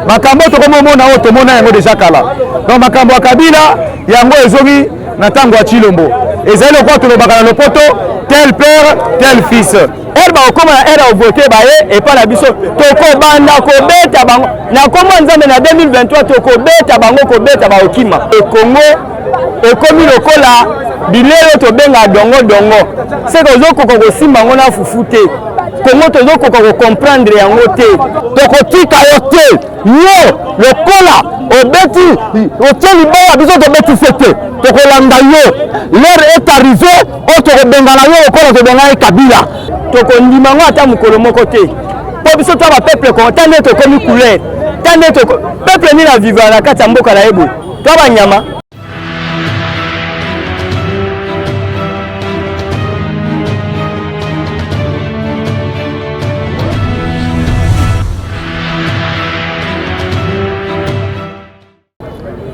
Makambo tokomomona oyo tomona yango deja kala. Donc makambo ya Kabila yango ezongi na ntango ya Tshilombo. Ezali lokola tolobaka na lopoto tel père tel fils. Heure bakokoma na heure ya kovote baye epai na biso, tokobanda kobeta bango na nkombo ya Nzambe. Na 2023 tokobeta bango, kobeta bakokima. Kongo ekomi lokola bilei oyo tobengaka dongo dongo, seke ozokoka kosimba yango na fufu te. Kongo tozokoka kocomprendre yango te. Tokotika yo te, yo lokola obeti otie libaya, biso tobeti se te, tokolanda yo. L'heure est arrivée oyo tokobengana yo lokola tobengana Kabila. Tokondima yango ata mokolo moko te, mpo biso toa bapeuple Kongo. Ta nde tokomi couleur, ta nde peuple nini avivre na kati ya mboka na ye boye, toa banyama.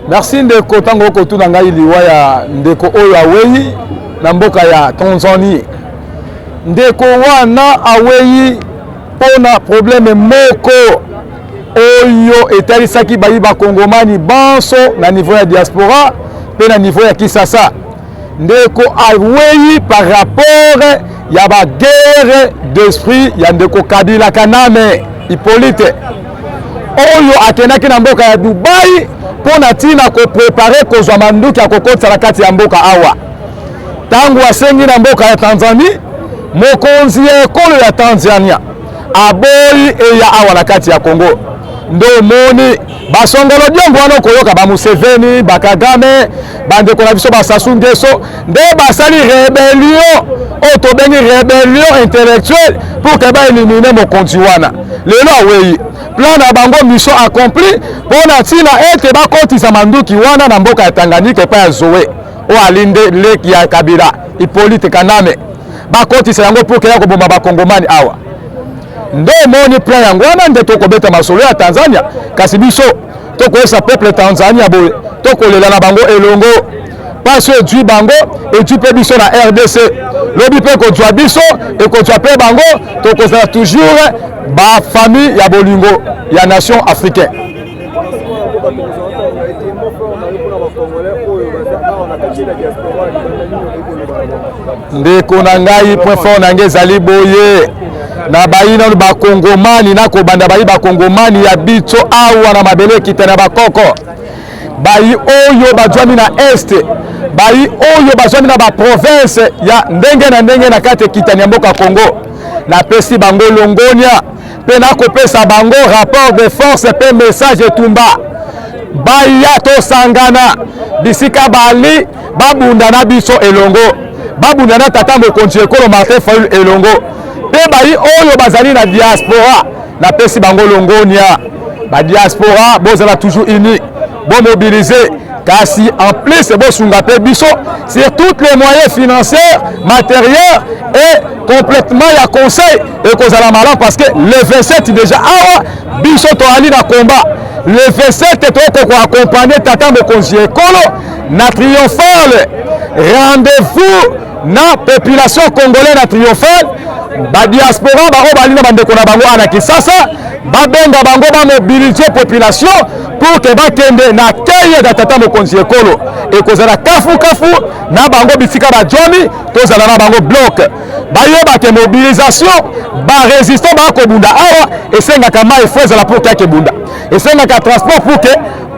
Merci ndeko. Ntango okotuna ngai liwa ya ndeko oyo awei na mboka ya Tanzanie, ndeko wana awei mpona problème moko oyo etalisaki bayi bakongomani banso na niveau ya diaspora mpe na niveau ya Kisasa. Ndeko awei par rapport ya baguerre d'esprit ya ndeko Kabila Kaname Hippolyte, oyo akendaki na mboka ya Dubai mpo na ntina koprepare kozwa manduki ya kokotisa na kati ya mboka awa. Ntango asengi na mboka ya Tanzanie, mokonzi ya ekolo ya Tanzania aboyi eya awa na kati ya Congo. Nde omoni basongolo diongo wana, okoyoka ba Museveni, ba Kagame, bandeko na biso ba Sassou Nguesso, nde basali rébellion oyo tobengi rébellion intellectuelle pour que baélimine mokonzi wana. Lelo awei, plan na bango mission accomplie, mpo na ntina ete bakotisa manduki wana na mboka ya Tanganyika epai ya Zoe oyo ali nde leki ya Kabila Hippolyte Kaname, bakotisa yango pour que ya koboma bakongomani awa. Nde omoni plan yango wana nde tokobeta masolo ya Tanzania. Kasi biso tokoyesa peuple Tanzania boye, tokolela na bango elongo. Pasi ejui bango, ejui mpe biso na RDC. Lobi mpe ekozwa biso, ekozwa mpe bango. Tokozala toujours bafamille ya bolingo ya nation africaine. Ndeko na ngai, point fort na ngai ezali boye: na bayi nano bakongomani, nakobanda bayi bakongomani ya biso awa na mabele ekita na bakoko, bayi oyo bazwami na est, bayi oyo bazwami na baprovince ya ndenge na ndenge na kati ekitani ya mboka Congo. Napesi bango longonia mpe nakopesa bango rapport de force mpe message etumba. Baya tosangana bisika bali, babunda na biso elongo, babunda na tata mokonzi ekolo Martin Fayulu elongo. Mpe bayi oyo bazali na diaspora, napesi bango longonia. Badiaspora, bozala toujours unis, bomobilize, kasi en plus bosunga mpe biso sur toutes les moyens financiers, matériels et complètement ya conseil. Ekozala malamu parce que le 27 déjà awa biso toali na combat. Le 27 tokoko accompagner tata mokonzi ekolo na triomphale. Rendez-vous na population congolais na triomphale. Badiaspora bango bali na bandeko na bango ana Kisasa, babenga bango, bamobilize population pour que bakende na keye ya tata mokonzi ekolo. Ekozala kafukafu na bango bisika bajwami, tozala na bango bloc. Bayeba ke mobilisation, barésistant bakobunda awa, esengaka mai fo ezala pour que akebunda, esengaka transport pour que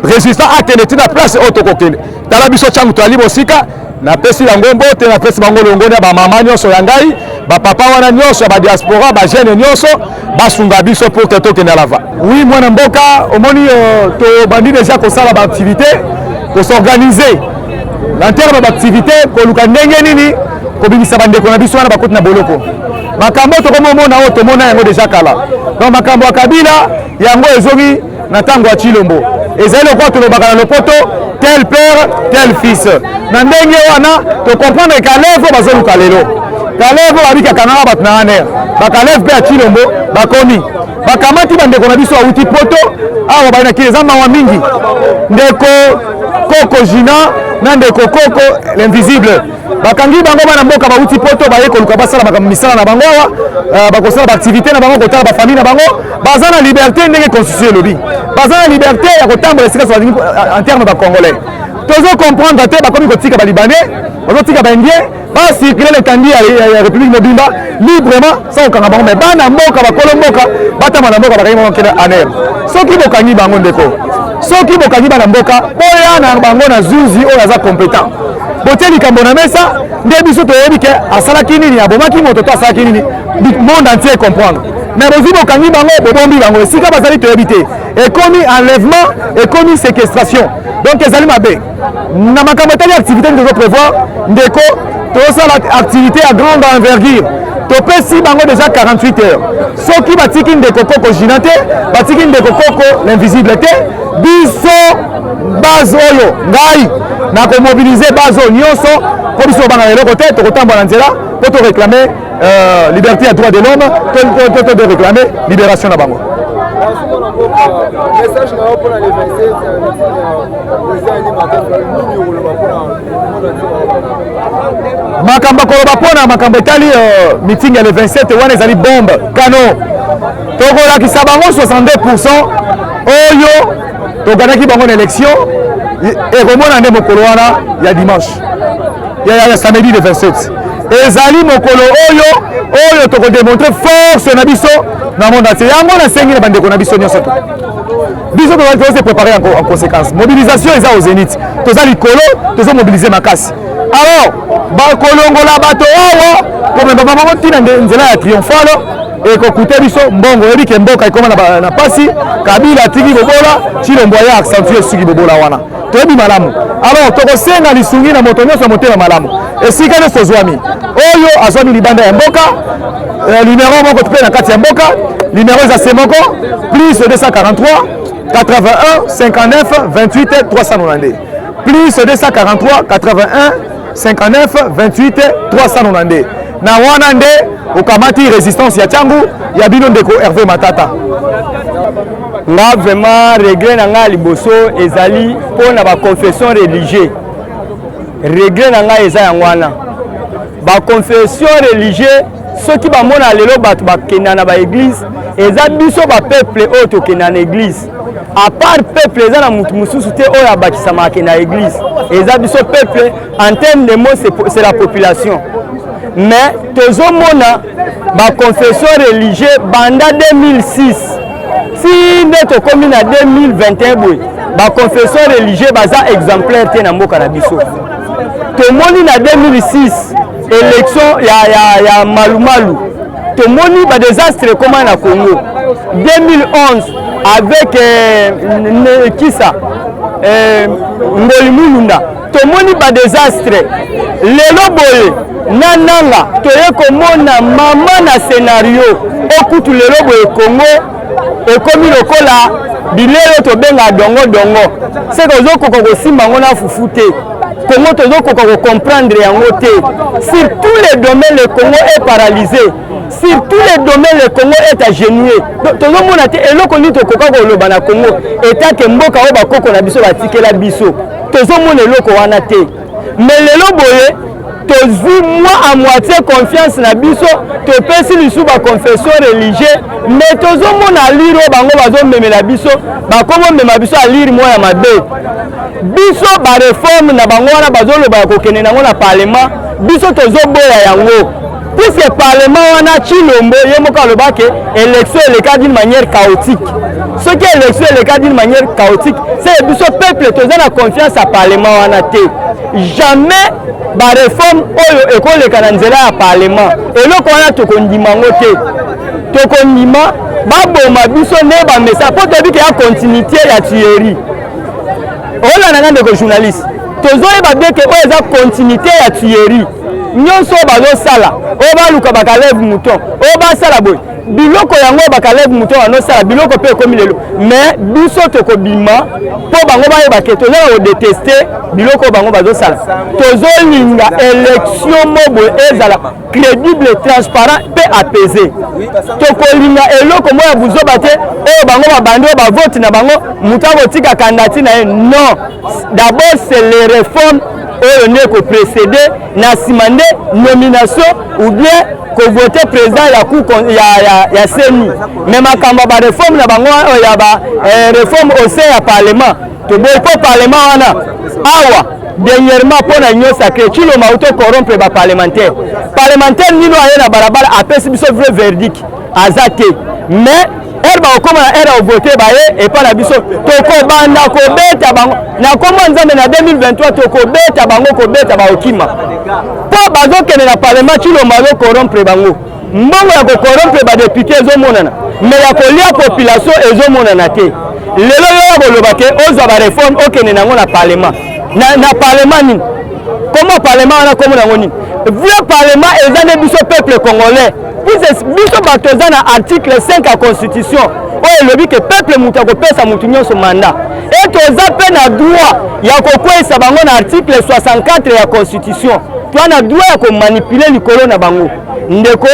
résistant akende ntina place oyo tokokende. Tala biso ntango toyali mosika. Napesi bango mbote, napesi bango longoni ya bamama nyonso ya ngai, bapapa wana nyonso ya badiaspora, bajeune nyonso basunga biso pour que tokende lava. Oui, mwana mboka, omoni tobandi déjà kosala baactivité, kosorganize na terme ya baactivité, koluka ndenge nini kobimisa bandeko na biso wana bakoti na boloko. Makambo tokomomona oyo tomona yango deja kala. Donc makambo ya Kabila yango ezongi na ntango ya Tshilombo. Ezali lokola tolobaka na lopoto tel père tel fils. Na ndenge wana tocomprendre Kalev bazoluka lelo. Kalev oyo babiki akangaka bato na ANR, bakalev mpe ya Tshilombo bakomi bakamati bandeko na biso awuti poto awa baye na kili. Eza mawa mingi, ndeko Koko Gina na ndeko Koko l'invisible bakangi bango. Bana mboka bawuti poto baye koluka basala makambo misala na bango awa, bakosala baactivité na bango, kotala bafamille na bango. Baza na liberté ndenge constitution elobi, baza na liberté ya kotambola esika balingi en terme bacongolais. Tozo comprendre te, bakomi kotika balibanais, bazotika baindien bacircule l'étendue ya république mobimba librement sans kokanga bango, mais bana mboka, bakolo mboka batamba na mboka, bakangi bango kende ANR. Soki bokangi bango, ndeko, soki bokangi bana mboka, boya na bango na zuzi oyo aza compétent, botie likambo na mesa nde biso toyebi ke asalaki nini, abomaki moto to asalaki nini, monde entier comprendre. Mais bozwi, bokangi bango, bobombi bango esika bazali toyebi te, ekomi enlèvement, ekomi séquestration, donc ezali mabe. Na makambo etali activité nini tozo prévoir, ndeko, tozosala activité ya grande envergure. Topesi bango déjà 48 heures. Soki batiki ndeko Koko Gina te, batiki ndeko Koko l'invisible te, biso base oyo, ngai nakomobilize base oyo nyonso, mpo biso obangaka eloko te. Tokotambola na nzela mpo toréclame liberté ya droit de l'homme, to de réclamer libération na bango. Message na yo mpona le 27, président élu Martin, nini okoloba mpona Makambo koloba mpona makambo etali meeting ya le 27 wana ezali bombe canon. Tokolakisa bango 62 oyo toganaki bango na élection. Ekomona nde mokolo wana ya dimanche, ya samedi le 27, ezali mokolo oyo tokodémontre force na biso na monde entier. Yango nasengi na bandeko na biso nyonso to biso tozali se préparer en conséquence. Mobilisation eza au zénith, toza likolo, tozomobilize makasi. Alors bakolongola bato awa, komema bango ntina nzela ya triomphale ekokute biso mbongo. Oyebi ke mboka ekoma na pasi. Kabila atiki bobola, Tshilombo aya accentue suki bobola wana, toyebi malamu. Alors tokosenga lisungi na moto nyonso ya motema malamu, esika nyonso ozwami, oyo azwami libanda ya mboka, numéro moko mpe na kati ya mboka, numéro eza se moko: plus 243 81 59 28 392, plus 243 81 59 28 392. Na wana nde okamati résistance ya Tshangu, ya bino ndeko Hervé Matata. Nga vraiment, regret na ngai ya liboso ezali mpo na baconfession religieux. Regret na ngai eza yango wana. Baconfession religieux, soki bamona lelo bato bakenda na baéglise, eza biso bapeuple oyo tokenda na église. À part peuple, eza na motu mosusu te oyo abakisamaka akenda na église, eza biso peuple. En terme de mots, c'est la population. Mais tozomona baconfession religieux banda 2006 ti nde tokómi na 2021 boye, baconfession religieux baza exemplaire te na mboka na biso. Tomoni na 2006 élection ya Malumalu, tomoni badésastre ekóma na Congo. 2011 avec kisa Ngoli Mulunda, tomoni badésastre. Lelo boye na nanga toye komona mama na scénario okutu. Lelo boye Congo ekomi lokola bilei oyo tobenga dongo-dongo, seke ozokoka kosimba yango na fufu te. Congo tozokoka kocomprendre yango te. Sur tous les domaines, le Congo est paralysé. Sur tous les domaines, le Congo est agenouillé. Tozomona te eloko nini tokoka koloba na Congo etake mboka oyo bakoko na biso batikela biso. Tozomona eloko wana te. Mais lelo boye tozwi mwa à moitié confiance na biso, topesi lisusu baconfession religieux, mais tozomona allure oyo bango bazomemela biso, bakomomema biso allure mwa ya mabe. Biso baréforme na bango wana bazoloba ya kokende nango na parlement, biso tozoboya yango, puisque parlement wana, Tshilombo ye moko alobaki élection eleka d'une manière chaotique. Soki élection eleka d'une manière chaotique, c'est biso peuple toza na confiance ya parlement wana te. Jamais baréforme oyo ekoleka na nzela ya parlement, eloko wana tokondima yango te. Tokondima baboma biso nde bamesa, mpo toyebi ke ya continuité ya tuerie. Olanda nga, ndeko journaliste, tozoyeba bien ke oyo eza continuité ya tuerie nyonso oyo bazosala, oyo baluka bakaleve mouton, oyo basala boye. Biloko yango bakalev moto banosala biloko mpe ekomi lelo, mais biso tokobima mpo bango bayeba ke toza na kodeteste biloko oyo bango bazosala. Tozolinga élection moboye ezala crédible, transparent mpe apaisé. Tokolinga eloko moko ya buzoba te oyo bango babandi oyo bavote na bango moto akotika kandati na ye. Non, d'abord c'est les réformes oyo nde ekoprécéde, na nsima nde nomination ou bien kovote président ya cour ya CENI. Mais makambo ya baréforme na bango ya ba réforme au sein ya parlement, toboyi, mpo parlement wana awa dernièrement mpo na union sacrée, Tshilombo auto corrompre baparlementaire. Parlementaire nino aye na balabala apesi biso vrai verdict aza te. Mais heure bakokóma na heure ya kovote, baye epai na biso, tokobanda kobeta bango na nkombo ya Nzambe. Na 2023 tokobeta bango, kobeta bakokima, mpo bazokende na parlement, Tshilombo azocorrompre bango. Mbongo ya kocorrompre badéputé ezomonana, mais ya kolia population ezomonana te. Lelo yo ya koloba ke ozwa baréforme, okende nango na parlement, na parlement nini? Komo parlement wana, komo nango nini? Vrai parlement eza nde biso peuple congolais, puisque biso bato eza na article 5 ya constitution oyo elobi ke peuple moto akopesa motu nyonso mandat, e toza mpe na droit ya kokweyisa bango na article 64 ya constitution. Toa na droit ya komanipuler likolo na bango. Ndeko,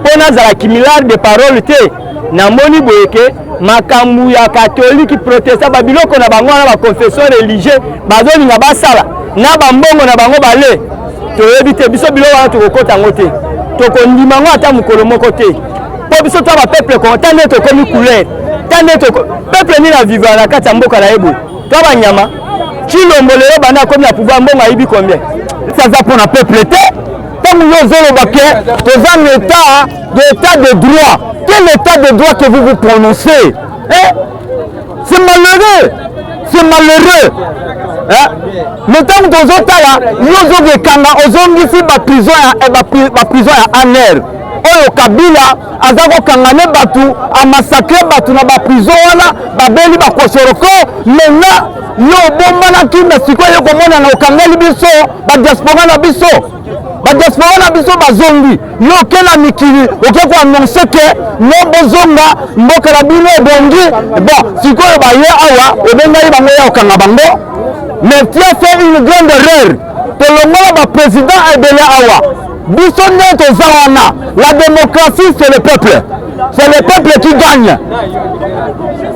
mpo nazala cumulard de parole te, namoni boye ke makambo ya catholique, protestant, babiloko na bango wana, baconfession religieux bazolinga basala na bambongo na bango bale, toyebi te. Biso biloko wana tokokɔta yango te, tokondima yango ata mokolo moko te, mpo biso to bapeuple kongo ta nde tokomi couleur ta nde peuple nini avivre na kati ya mboka na ye boye? To banyama. Tshilombo lelo banda akomi na pouvoir, mbongo ayibi combien? Aza mpona peuple te. Ntango yo ozoloba ke toza na état de état de droit, quel état de droit que vous vous prononcez, eh? C'est malheureux, c'est malheureux, eh? Mais ntango tozotala yo ozokekanga, ozongisi baprison ya baprison ya ANR oyo Kabila aza kokanga ne bato, amassacre bato na baprison wana, babeli bakosoroko. Maintenant yo obombanaki na sikoyo yo komonana okangeli biso badiaspora na biso, badiaspora na biso bazongi. Yo oke na mikili, oke koannonce ke no bozonga mboka na bino ebongi. Bon, sikoyo baye awa, obengai bango ya kokanga bango. Mais tu as fait une grande erreur. Tolongola baprésident ebele awa, biso nde toza wana. La démocratie, c'est le peuple, c'est le peuple qui gagne,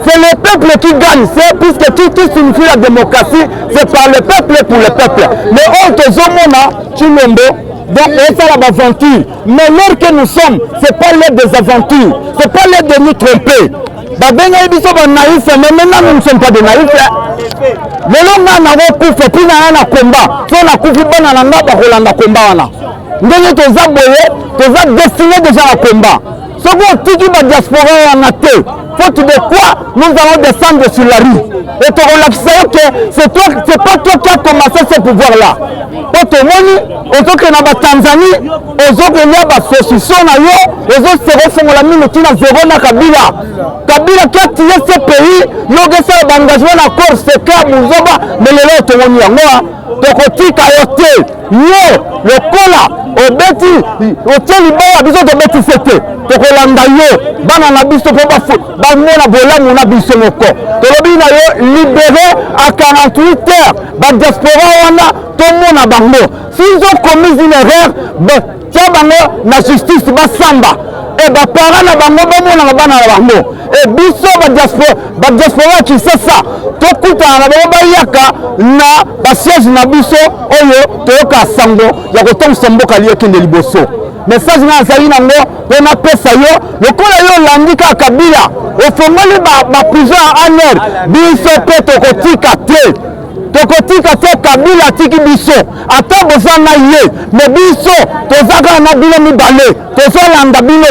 c'est le peuple qui gagne. C'est puisque tout, tout signifie la démocratie, c'est par le peuple, pour le peuple. Mais oyo tozomona Tshilombo, donc esala baventure. Mais l'heure que nous sommes, c'est pas l'heure des aventures, c'est pas l'heure de nous tromper. Babengai biso banaïf, mais maintenant nous ne sommes pas des naïfs. Lelo nga nakokufa mpi na ya na komba so nakufi, bana na nga bakolanda komba wana. Ndenge toza boye, toza destiné déjà na komba. Soki otiki badiaspora wana te, faute de quoi nous allons descendre sur la rue et tokolakisa yo ke c'est toi, c'est pas toi qui a commencé ce pouvoir là. Po tomoni ozokende na batanzanie, ozokolia basaucisson na yo, ozoseka, ofongola mino ntina zero na Kabila. Kabila qui a tué ce pays, yo okesala baengagement na accord secret ya buzoba. Mais lelo tomoni yango, tokotika yo te. Yo lokola obeti, otie libaya, biso tobeti se te, tokolanda yo. Bana na biso mpo bamona bolamu na biso moko, tolobi na yo libéré à 48 heures badiaspora wana, tomona bango. S'ils ont commis une erreur, tia bango na justice, basamba e baparent na bango bamonaka bana na bango. E biso badiaspora ya Kinshasa tokutana na bango, bayaka na basiège na biso oyo toyoka sango ya kotongisa mboka li ekende liboso. Message nga azali nango mpo napesa yo, lokola yo olandi kaka Kabila, ofongoli baprison ya ANR, biso mpe tokotika te, tokotika te. Kabila atiki biso, ata boza na ye, mais biso toza kaka na bino mibale, tozolanda bino.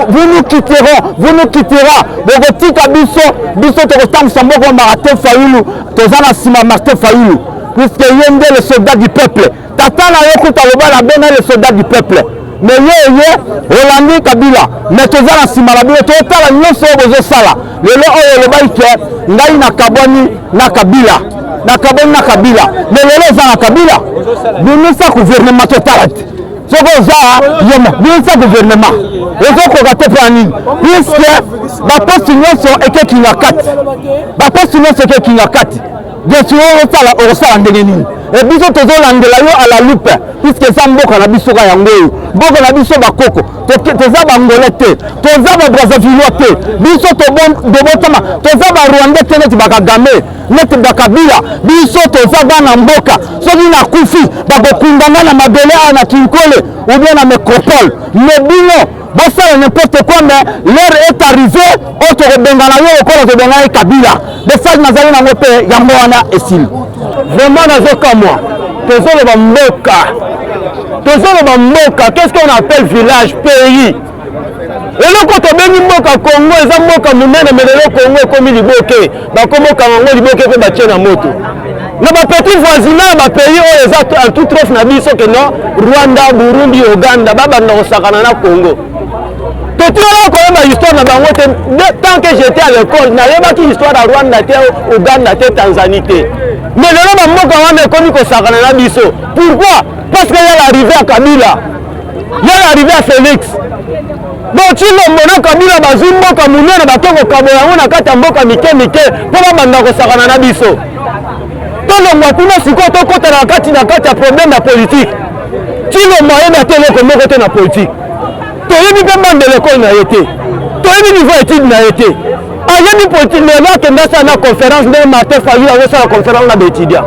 Vous nous quitterons, vous nous quittera, bokotika biso, biso tokotambwisa mboka. Martin Fayulu, toza na nsima Martin Fayulu, puisque ye nde le soldat du peuple. Tata na yo kuta aloba na bena le soldat du peuple, mais ye ye olandi Kabila. Mais toza na nsima na bino, totala nyonso oyo bozosala. Lelo oyo olobaki ke ngai nakabwani na Kabila, nakabwani na Kabila, mais lelo eza na Kabila. Bimisa gouvernement, totala te. Soki oza yemo, bimisa gouvernement. Ozokoka te mpo ya nini? Puisque baposte nyonso eke Kingakati, baposte nyonso eke Kingakati. Bien sûr osala okosala ndenge nini? E biso tozolandela yo à la loupe, puisque eza mboka na biso ka yango oyo, mboka na biso bakoko. Toza bangolais te, toza ba Brazzavillois te, biso tobotama, toza ba Rwandais te neti ba Kagame, neti ba Kabila. Biso toza bana mboka. Soki nakufi bakokunda nga na mabele awa na Kinkole ou bien na métropole. Mais bino bosala n'importe quoi, mais l'heure est arrivée oyo tokobengana yo lokola tobengaki Kabila. Message nazali nango mpe yango wana esili. Vraiment nazokamwa, tozoloba mboka, tozoloba mboka, qu'est-ce qu'on appelle village, pays? Eloko tobengi mboka Congo eza mboka monene, mais lelo Congo ekomi liboke, bakomokanga yango liboke mpe batie na moto na bapetit voisinage ya bapays oyo eza en tout trofe na biso ke non, Rwanda, Burundi, Uganda babanda kosakana na Congo. Totikala koyeba histoire na bango te. Tant que j'étais à l'école, nayebaki histoire ya Rwanda te, Uganda te, Tanzanie te. Mais lelo bamboka wana ekomi kosakana na biso. Pourquoi? Parce que ya l'arrivée ya Kabila, ya l'arrivée ya Félix. Bon, Tshilombo na Kabila bazwi mboka monene, bake kokabola yango na kati ya mboka mike mike mpo babanda kosakana na biso. Tolongwa kuna, sikoyo tokɔta na kati ya problème ya politique. Tshilombo ayebi ata eloko moko te na politique. Toyebi mpe bande l'école na ye te, toyebi niveau étude na ye te. Ayebi politique lelo, akende asala na conférence ndenge Martin Fayulu azosala conférence na baétudiant.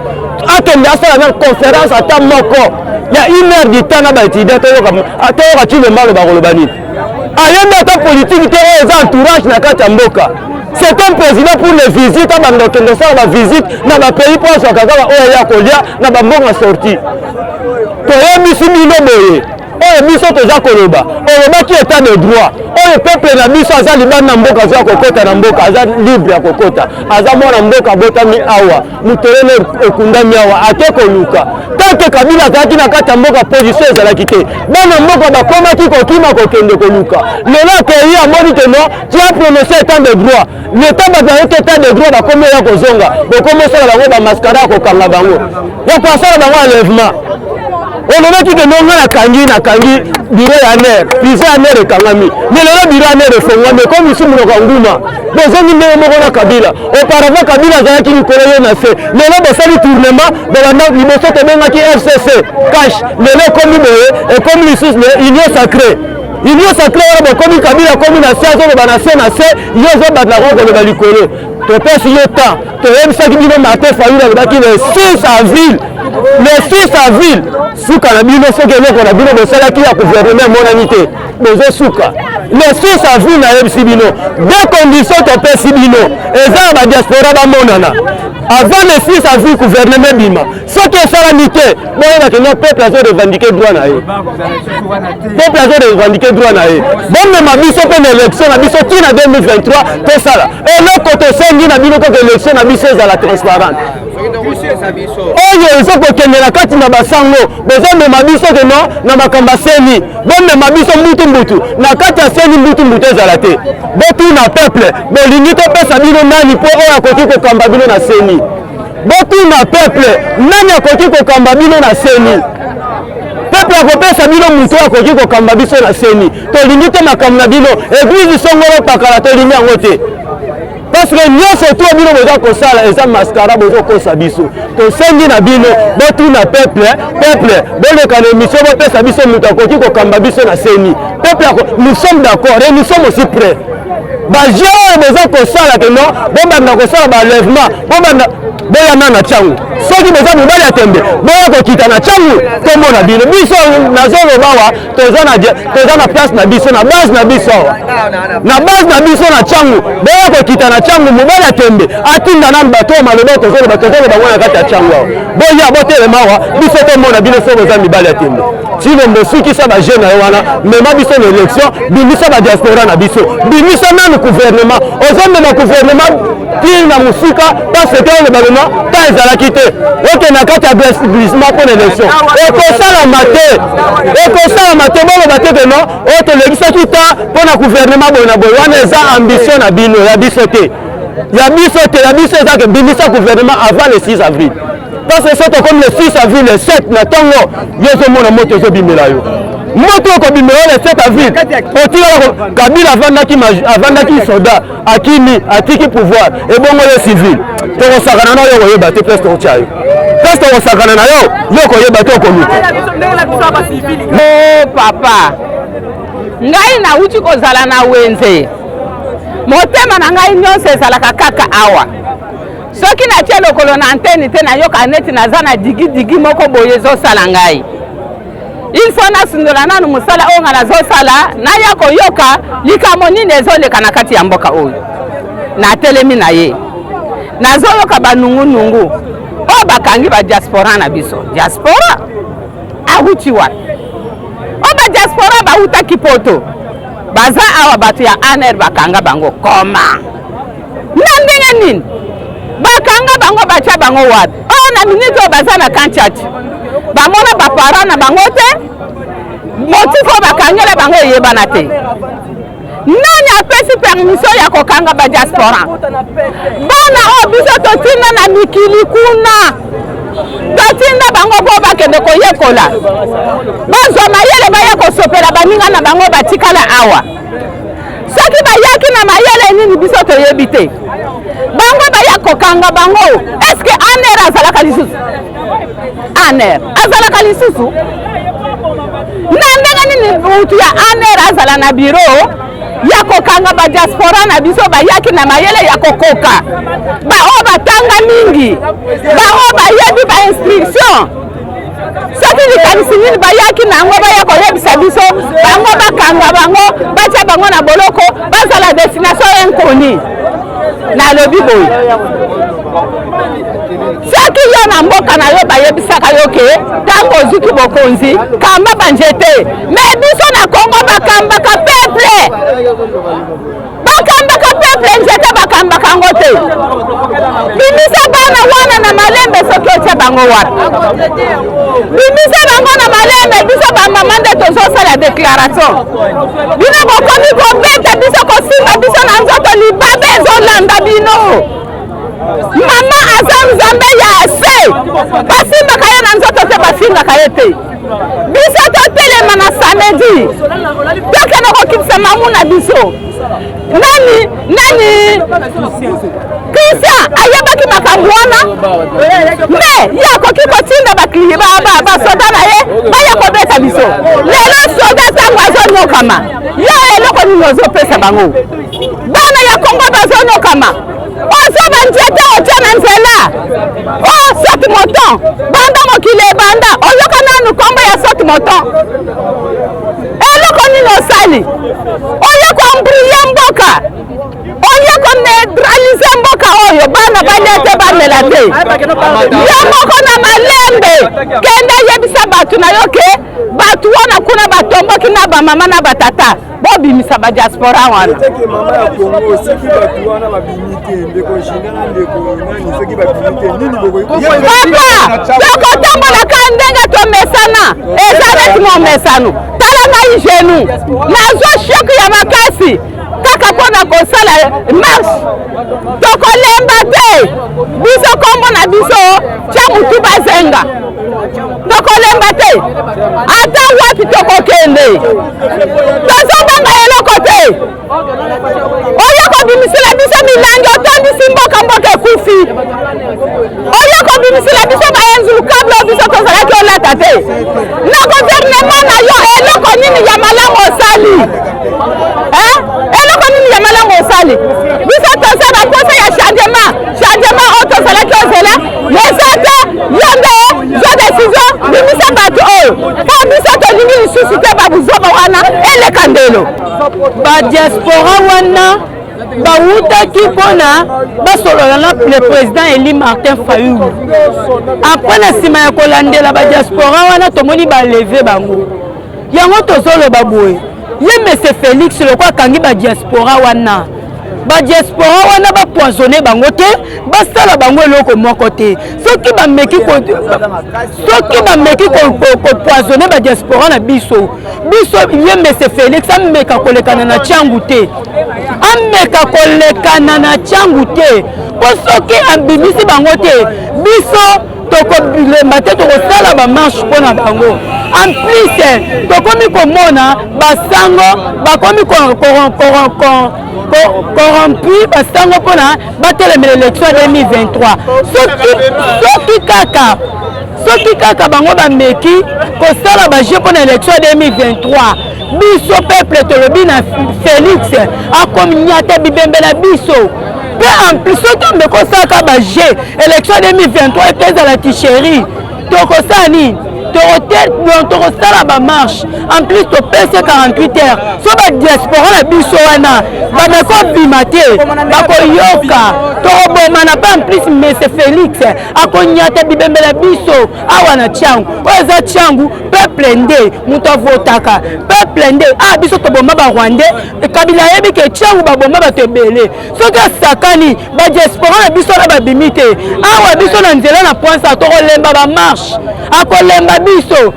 Akende asala na conférence ata moko ya une heure du temps na baétudiant, toyoka Tshilombo aloba koloba nini. Ayebi ata politique te. Oyo eza entourage na kati ya mboka. C'est un président pour les visites. Abanda okende kosala bavisite na bapays mpo azwaka kaka oyo ya kolia na bambongo sorti. Toyebisi bino boye, oyo biso toza koloba, olobaki état de droit oyo peuple na biso aza libanda na mboka azwa kokɔta na mboka, aza libre ya kokɔta, aza mwana mboka, abotami awa, motolele ekundami awa, ake koluka. Tant que Kabila azalaki na kati ya mboka, position ezalaki te, bana mboka bakomaki kokima kokende koluka. Lelo akei, amoni ke non, tu as prononcé état de droit. L'état, bato état de droit bakomi oya kozonga, bokomi osala bango bamascara ya kokanga bango, ya kosala bango enlèvement. Olobaki ke non, nga nakangi bureau ya ANR, prison ya ANR ekangami. Mais lelo bureau ya ANR efongwami, ekomi lisusu monoko ya nguma. Bozongi ndenge moko na Kabila. Auparavant Kabila azalaki likolo, yo na se. Lelo bosali tournement. Bolanda liboso tobengaki FCC CACH, lelo ekomi boye, ekomi lisusu Union sacrée. Union sacrée wana bokomi, Kabila akomi na se, azoloba na se na se, yo ozobanda koloba likolo. Topesi yo temps. Toyebisaki bino, Martin Fayulu alobaki le 6 avril, le 6 avril suka na bino. Soki eloko na bino bosalaki ya gouvernement emonani te, bozosuka le 6 avril. Nayebisi bino, deux conditions topesi bino eza ya badiaspora bamonana avant le 6 avril, gouvernement ebima. Soki esalami te, boyebake no peuple azo revendiquer droit na ye, peuple azo revendiquer droit na ye. Bomema biso mpe na élection na biso ntina 2023, tosala eloko tosengi na bino kaka élection na biso ezala transparente. Oyo eza kokende na kati na basango, bozomema biso keno na makambo ya CENI, bomema biso mbutu mbutu na kati ya CENI, mbutu mbutu ezala te. Botuna peuple, bolingi topesa bino nani mpo oyo akoki kokamba bino na CENI? Botuna peuple, nani akoki kokamba bino na CENI? Peuple akopesa bino moto oyo akoki kokamba biso na CENI. Tolingi te makambo na bino, église songolo pakala, tolingi yango te, parce que nyonso to bino boza kosala eza mascara, bozokosa biso. Tosengi na bino, botuna peuple. Peuple, boleka na émission, bopesa biso moto akoki kokamba biso na CENI. Peuple, nous sommes d'accord et nous sommes aussi prêts. Bajeu oyo boza kosala ke non, bobanda kosala baenlèvement, bobanda boyana na ntango. Soki boza mobali ya tembe, boya kokita na ntango, tomona bino. Biso nazoloba awa, toza na place na biso, na base na biso awa, na base na biso na ntango. Boya kokita na ntango, mobali ya tembe atinda nanu bato oyo maloba tozoloba, tozoloba ngo na kati ya ntango awa. Boya, botelema awa, biso tomona bino soki boza mibali ya tembe. Tshilombo, sukisa bajeu na yo wana, mema biso na élection, bimisa badiaspora na biso, bimisa nanu gouvernement. Ozomema gouvernement tire na mosika parce que oloba lema temps ezalaki te. Okende na kati ya glissement mpo na élection, ekosalama te, ekosalama te. Boloba te ke non, oyo tolekisaki temps mpo na gouvernement boye na boye. Wana eza ambition na bino, ya biso te, ya biso te. Ya biso eza ke bimisa gouvernement avant le 6 avril. Parce que soki tokomi le 6 avril, le 7 na ntongo, yo ozomona moto ezobimela yo, moto okobimela yo le 7 avril, otikala. Kabila avandaki, avandaki soda, akimi, atiki pouvoir, ebongo yo civil, tokosakana na yo, koyeba te place tokotya yo, place tokosakana na yo, yo koyeba te, okoluka. O papa, ngai nauti kozala na wenze, motema na ngai nyonso ezalaka kaka awa. Soki natie lokolo na antenne te, nayoka neti naza na digidigi moko boye ezosala ngai. Il faut nasundola nanu mosala oyo ngai nazosala, naya koyoka likambo nini ezoleka na kati ya mboka oyo. Natelemi na ye, nazoyoka banungunungu oyo bakangi badiaspora na biso. Diaspora awuti wapi? Oyo badiaspora bawutaki Poto, baza awa, bato ya ANR bakanga bango koma na ndenge nini? Bakanga bango, batya bango wapi? Oyo na minute oyo baza na kantiati, bamona baparent na bango te. Motif oyo bakangela bango eyebana te. Nani apesi permission ya kokanga badiaspora? Bana oyo biso totinda na mikili kuna, totinda bango mpo bakende koyekola, bazwa mayele, baya kosopela baninga na bango batikala awa. Soki bayaki na mayele nini, biso toyebi te. Bango baya kokanga bango, eske ANR azalaka lisusu? ANR azalaka lisusu na ndenge nini? Mutu ya ANR azala na biro ya kokanga badiaspora na biso bayaki na mayele ya kokoka, baoyo batanga mingi, baoyo bayebi bainstruction? Soki likanisi nini bayaki na yango, baya koyebisa biso. Bango bakanga bango, batia bango na boloko, bazala destination inconnue. Nalobi boye, soki yo na mboka na yo bayebisaka yo ke ntango ozwiki bokonzi, kamba banzete, mais biso na Kongo bakambaka peuple, bakambaka peuple, nzete bakambaka yango te. Bimisa bana wana na malembe. Soki otia bango wapi? Bimisa bango na malembe. Biso bamama nde tozosala déclaration. Bino bokomi kobeta biso, kosimba biso na nzoto, libabe ezolanda bino. Mama aza Nzambe ya se, basimbaka ye na nzoto te, bafingaka ye te. Biso totelema na samedi, tokende kokitisa mamu na biso. Nani nani Christian ayebaki makambo wana? Me ye akoki kotinda basoda na ye baya kobeta biso lelo. Soda ntango azonyokama, yo eloko nini ozopesa bango? Bana ya Kongo bazonyokama, ozo banzete otya na nzela o saut-de-mouton. Banda mokili ebanda, oyoka nanu nkombo ya saut-de-mouton? Eloko nini osali? Oye koembrouiller mboka, oye koneutraliser mboka oyo, bana balia te, bamela te. Yo moko na malembe, kende yebisa bato na yo ke bato wana kuna batomboki na bamama na batata, bobimisa badiaspora wana. Eteke mama ya Kongo, soki bato wana babimi te, ndeko Gina na ndeko nani, soki babimi te, nini bokoki? Papa, tokotambolaka ndenge tomesana, eza neti momesano. Tala ngai, genou nazwa choc ya makasi kaka mpo na kosala marche. Tokolemba te. Biso nkombo na biso tia mutu bazenga. Tokolemba te, ata wapi tokokende, tozobanga eloko te. Oyo kobimisela biso milangi, otondisi mboka, mboka ekufi. Oyo kobimisela biso baenzulukable oyo biso tozalaki olata te na gouvernement na yo, eloko nini ya malamu osali? Eloko nini ya malamu osali? Biso toza na posa ya changement. Changement oyo tozalaki ozela eza te. Yo nde zwa décision, bimisa bato oyo, mpo biso tolingi lisusu te babuzoba wana eleka ndelo. Badiaspora wana bawutaki mpona basolola na le président élu Martin Fayulu. Après, na nsima ya kolandela badiaspora wana, tomoni balever bango. Yango tozoloba boye, ye monsieur Félix, lokwa akangi badiaspora wana, badiaspora wana bapoisonner bango te, basala bango eloko moko te. Soki bameki kopoisonner badiaspora na biso, biso ye monsieur Félix ameka kolekana na Tshangu te, ameka kolekana na Tshangu te, mpo soki abimisi bango te, biso. Tokolemba te, tokosala bamarche mpo na bango. En plus tokomi komona basango bakomi corrompu, basango mpona batelemela élection ya 2023. Soki kaka bango bameki kosala bajeu mpo na élection ya 2023, biso peuple tolobi na Félix akominyata bibembe na biso. Mpe en plus, soki ameki osalaka bajeu élection 2023 ete ezala tricherie, tokosala nini? Tokosala bamarche. En plus topesi 48 heures. So badiaspora na biso wana bameki obima te, bakoyoka, tokobomana. Mpe en plus, monsieur Félix akonyata bibembe na biso awa na Tshangu. Oyo eza Tshangu, peuple nde moto avotaka, peuple nde. Ah, biso toboma Barwandais. Kabila ayebi ke Tshangu baboma bato ebele. Soki asakani, badiaspora na biso wana babimi te awa, biso na nzela na Pointe tokolemba bamarche, akolemba biso.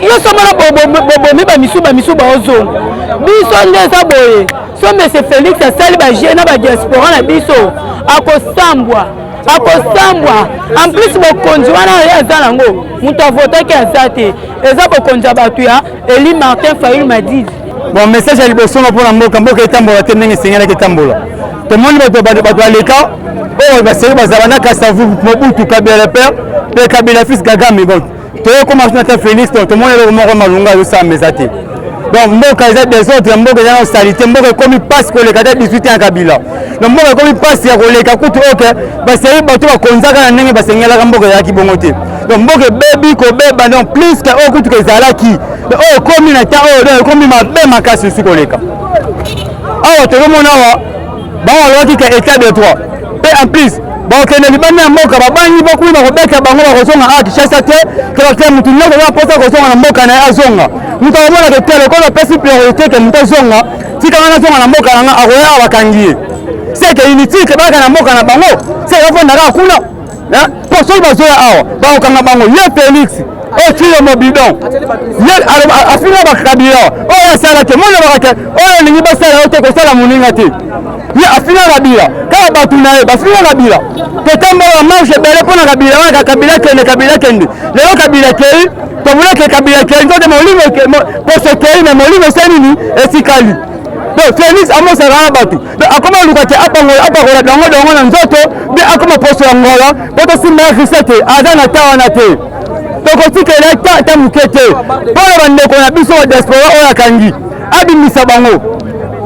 Yo so mona bobomi bamisu, bamisu baozonga. Biso nde eza boye. So monsieur Félix asali bajeu na badiaspora na biso, akosambwa, akosambwa. En plus, bokonzi wana ye aza nango, moto avotaki aza te. Eza bokonzi ya bato ya Eli Martin Fayulu Madidi. Bon, message ya liboso nga mpona mboka, mboka etambola te ndenge esengelaki etambola. Tomoni bato baleka oyo baseki, bazala na Kasavu, Mobutu, Kabila le père mpe Kabila fils, Kagame. Bon, toyokoma na ta Félix, tomoni eloko moko malunga azosala eza te. Donc mboka eza désordre, mboka eza na saleté, mboka ekomi mpasi koleka ta 18 ya Kabila. Donc mboka ekomi mpasi ya koleka kutu oke baseri bato bakonzaka na ndenge basengelaka, mboka ezalaki bongo te. Donc mboka ebebi kobeba, donc plus ke oyo kutu ezalaki, oyo ekomi na ta oyo, donc ekomi mabe makasi osi koleka. Awa tozomona awa bango balobaki ke état de droit, mpe en plus bakokende libanda ya mboka, babangi bakui bakobeta bango, bakozonga awa Kinshasa te. Ke motu nyonso aza mposa kozonga na mboka na ye azonga. Moto akomonaka te lokola bapesi priorité ke moto azonga, tikanga nazonga na mboka na nga, akoya awa bakangi ye. C'est que inutile ke bayaka na mboka na bango, c'est que bafandaka kuna, mpo soki bazoya awa bakokanga bango. Ye Félix oyo tiyo bidon, ye afinga bakabila oyo asala te. Mona te oyo olingi basala yo te, kosala moninga te. Ye afinga Kabila, kaka bato na ye bafinga Kabila. Totambola marche ebele mpo na Kabila wana, Kabila kende, Kabila kende. Lelo Kabila kei, tomonake Kabila kei, nzote molimo poso kei, me molimo esali nini? Etikali. Donc Félix amosaka na bato, akoma luka te apakola dongo dongo na nzoto mpe akoma poso ya ngola mpo tosimba ya rise te. Aza na ta wana te, tokotikela ta moke te. Mpo na bandeko na biso ya diaspora oyo akangi, abimisa bango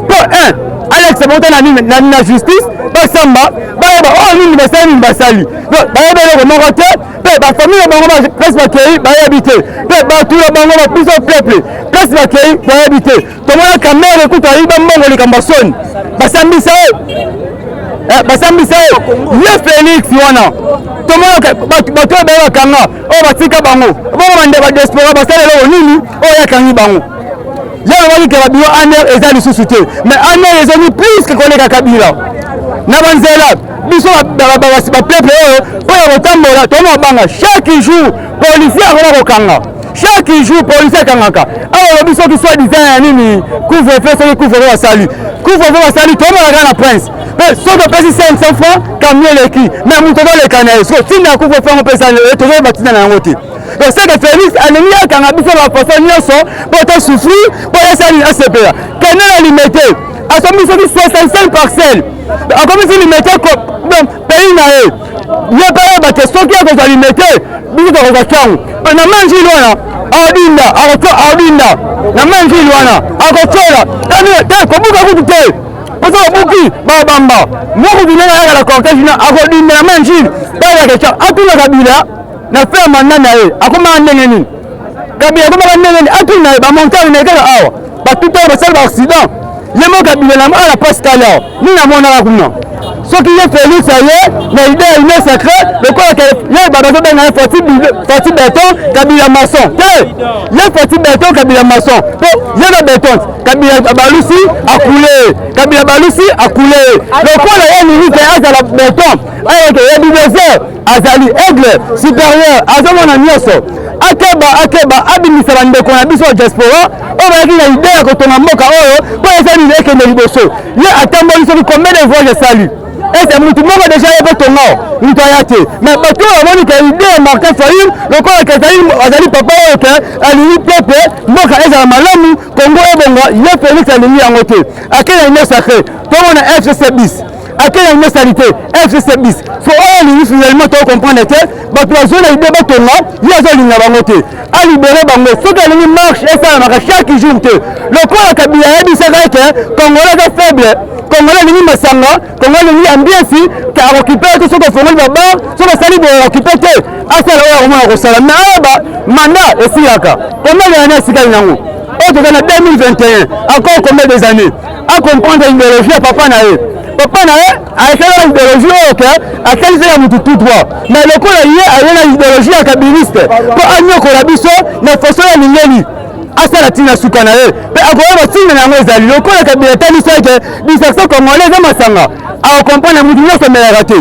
mpo 1 Alex bota na nini na justice, basamba, bayeba oyo nini basali, nini basali. Bayeba eloko moko te, mpe bafamille na bango place bakei bayebi te, mpe bato na bango, babiso peuple, place bakei bayebi te. Tomona Kamerhe kutu ayiba mbongo, likambo ya soni, basambisa ye, basambisa ye. Ye Félix wana, tomona bato oyo baye bakanga, oyo batika bango bongo, bande badiaspora basala eloko nini oyo akangi bango? Ye alobaki ke babiro ANR eza lisusu te, mais ANR ezongi plus ke koleka Kabila na banzela. Biso bapeuple oyo mpo ya kotambola toma banga. Chaque jour policier akoma kokanga, chaque jour policier akangaka. Awa olobi soki soit disant ya nini, couvre-feu, soki couvre-feu basali, couvre-feu basali, tomonaka na Prince mpe soki opesi 500 francs, camion eleki, mais moto azoleka na ye. Soki ntina ya couvre-feu yango mpe tozoyeba ntina na yango te. Donc c'est que Félix alingi akanga biso bafaçon nyonso mpo tosouffrir, mpo esali asepela. Kende na Limete, asombi soki 65 parcelle, akomisi Limete pays na ye. Ye mpe ayeba te soki akozwa Limete, biso tokozwa Tshangu na manjili wana, aodinda, aodinda na manjili wana, akotyola te, kobuka kutu te, mposo babuki babamba moko ndenge ayaka na cortège na akodinda na manjili. Bayebaka Tshangu, atuna Kabila na fin ya mandat na ye akomaka ndenge nini. Kabila akomaka ndenge nini? Atuna ye bamontagne na ye kaka awa, batuta oyo basala baaccident. Ye moko Kabila na ala Pascal awa, nini amonaka kuna? Soki ye Félix aye na idée ya union sacrée, lokola ye bazobenga ye Fatshi béton, Kabila maçon te. Ye Fatshi béton, Kabila maçon, po ye na béton, Kabila balusi akule, Kabila balusi akule. Lokola ye alingi ke azala béton, ayeke ye bulldozer, azali aigle supérieur, azomona nyonso. Akeba, akeba, abimisa bandeko na biso ya diaspora oyo bayaki na idée ya kotonga mboka oyo mpo eza nini, ekende liboso. Ye atamboli soki combien de voyage asali. Ese mutu moko deja ye mpe tonga mutu aya te, mais bato oyo bamoni ke idée ya Martin Fayulu lokola ke azali papa oyo ke alingi peuple mboka ezala malamu, Congo ebonga, ye Felix alingi yango te. Ake na union sacrée, tomona FCC bis, ake na union salite FCC bis. So oyo alingi finalement to comprendre te, bato bazwi na idée batonga, ye azolinga bango te, alibere bango. Soki alingi marche esalamaka chaque jour te, lokola Kabila ayebisaka ete Congolais aza faible, Congolais alingi masanga, Congolais alingi ambiance, akokipe te soki ofongoli babar, soki osali boye akokipe te, asala oyo akomona kosala. Mais ayeba mandat esilaka combien de années esikali nango oyo toza na 2021, encore combien des années? Acomprendre idéologie ya papa na ye. Papa na ye asalaka idéologie oyo ke asalisi ya mutu tout droit, mais lokola ye aye na idéologie ya kabiliste mpo anyokola biso na façon ya lingeli, asala ntina suka na ye mpe akoyeba ntina na yango ezali lokola Kabila etalisa ete distraction congolais eza masanga. Akokomprendre mutu nyonso amelaka te,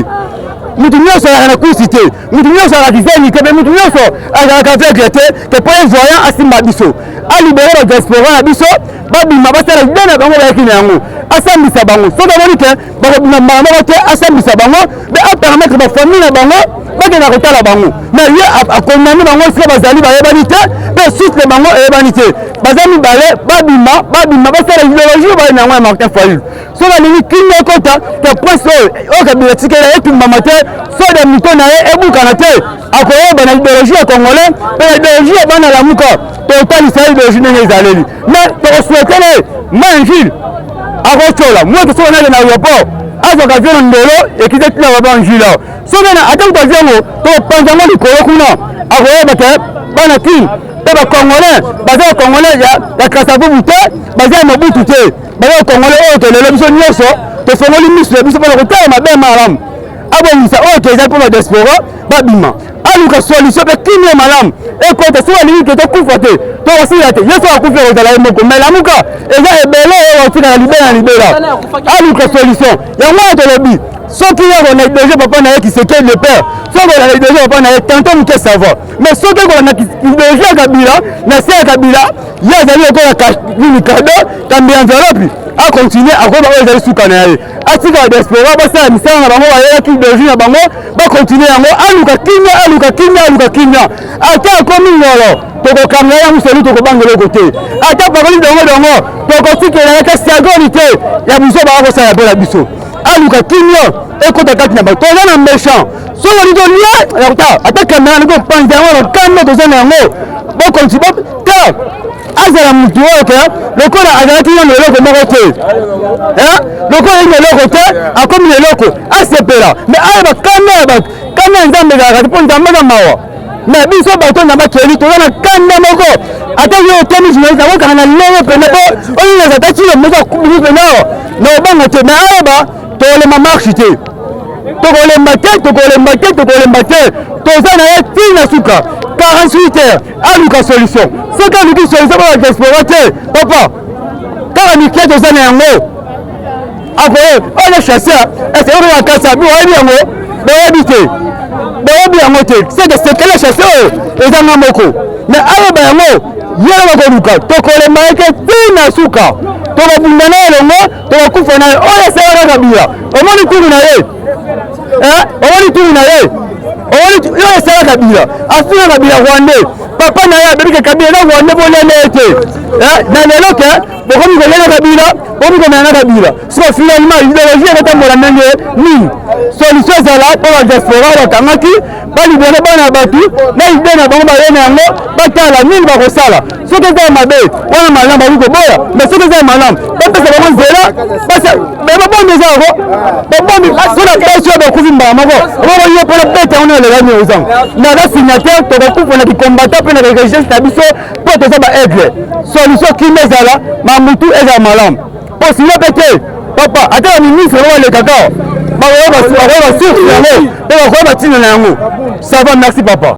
mutu nyonso azalaka na kusi te, mutu nyonso azalaka kizeni te, mpe mutu nyonso azalaka aveugle te ke po ye voyant asimba biso. Alibere ba diaspora na biso, babima, basala idée na bango bayaki na yango, asambisa bango. Soki amoni ke bakobima mbala moko te, asambisa bango mpe apermettre bafamille na bango bakenda kotala bango. Mais ye akondamne bango esika bazali bayebani te, mpe suite na bango eyebani te. Baza mibale, babima, babima, basala idéologie oyo baye na yango ya Martin Fayulu. Soki alingi kimia ekota ke prince oyo oyo Kabila etikela etumbama te, soda mito na ye ebukana te, akoyeba na idéologie ya congolais mpe na idéologie ya bana Lamuka. Totalisa ye idéologie ndenge ezaleli, mais tokosouhaitele ma Jules akotyola moto. Soki nake na aéroport, azwaka avion na ndolo ekite tina baba Jules awa, soki na ata kutu avion yango tokopanza yango likolo kuna, akoyeba ke bana Kin mpe bacongolais baza bacongolais ya Kasavubu te, baza ya Mobutu te, baza bacongolais oyo tolelo biso nyonso tofongoli miso ya biso mpona kotala mabe malamu. Abongisa oyo toza mpo badiaspora babima, aluka solution mpe kimia malamu ekota. Soki alingi ke tokufa te, tokosila te. Ye soki akufi akozala ye moko, mais Lamuka eza ebele oyo bakotikala libela na libela. Aluka solution yango wana tolobi. Soki ye akolanda idéologie papa na ye Tshisekedi le père, soki akolanda idéologie papa na ye tanto moke, ça va, mais soki akolanda idéologie ya Kabila na se ya Kabila, ye azali lokola nini, cadeau kambi enveloppe, akontinue akoyeba oyo ezali suka na ye. Atika ba diaspora basala misala na bango, bayelaki idéologie na bango, bakontinue yango. Aluka kimia, aluka kimia, aluka kimia. Ata akomi ngolo, tokokanga ye musolu, tokobanga eloko te. Ata pakoli dongo dongo, tokotikela ye te seconde te ya biso bakosala mpo na biso. Aluka kimia ekota kati na bato. Toza na méchant, soki olingi tolia ata kamera niko panza yango na kanda toza na yango, bokonti te. Azala mutu oyo ke lokola azalaki nano eloko moko te, lokola ye eloko te, akomi na eloko, asepela, mais ayeba kanda ya bato, kanda ya Nzambe ezalaka te, mpo Nzambe aza mawa. Mais biso bato Nzambe akeli, toza na kanda moko. Ata yo otemi journaliste, akokanga na lelo pene mpo oyo naza ta tilo moko akubili pene awa na obanga te. Mais ayeba tokolema marche te, tokolemba te, tokolemba te, tokolemba te. Toza na ye ntina suka 48 heures. Aluka solution. Soki aluki solution mpo badiaspora te, papa, kaka mike toza na yango, akoye oyo chasseur ese oyo bakasa bi oyebi yango, boyebi te, boyebi yango te. Seke sekele chasseur oyo eza nga moko, mais ayeba yango ye bakoluka. Tokolemba ye te ntina suka, tokobunda na elongo, tokokufa na ye. Oyo esalaka Kabila, omoni turu na ye, omoni turu na ye, omoni oyo esala Kabila, afinga Kabila rwandais. Papa na ye abebi ke Kabila eza rwandais, bolenda ye te. Na lelo ke bokomi kolela Kabila, bokomi komela na Kabila. Siko finalement idéologie ekotambola ndenge nini? Solution ezala mpo badiaspora bakangaki, balibere bana ya bato na idée na bango baye na yango, batala nini bakosala. Soki eza ya mabe wana malamu, bakoki koboya, mais soki eza ya malamu, bapesa bango nzela. Babombi eza yango, babombi so na pesi oyo bakufi mbala moko omoko yo mpona beta yango nalelani ozango. Naza signataire, tokokufa na kikombata mpe na recherche na biso mpo toza ba aigle. Solution kimia ezala, mamutu ezala malamu, mpo sino mpe te papa, ata baministre oyo balekaka bakoyeba basource yango mpe bakoyeba ntina na yango. Ça va, merci papa.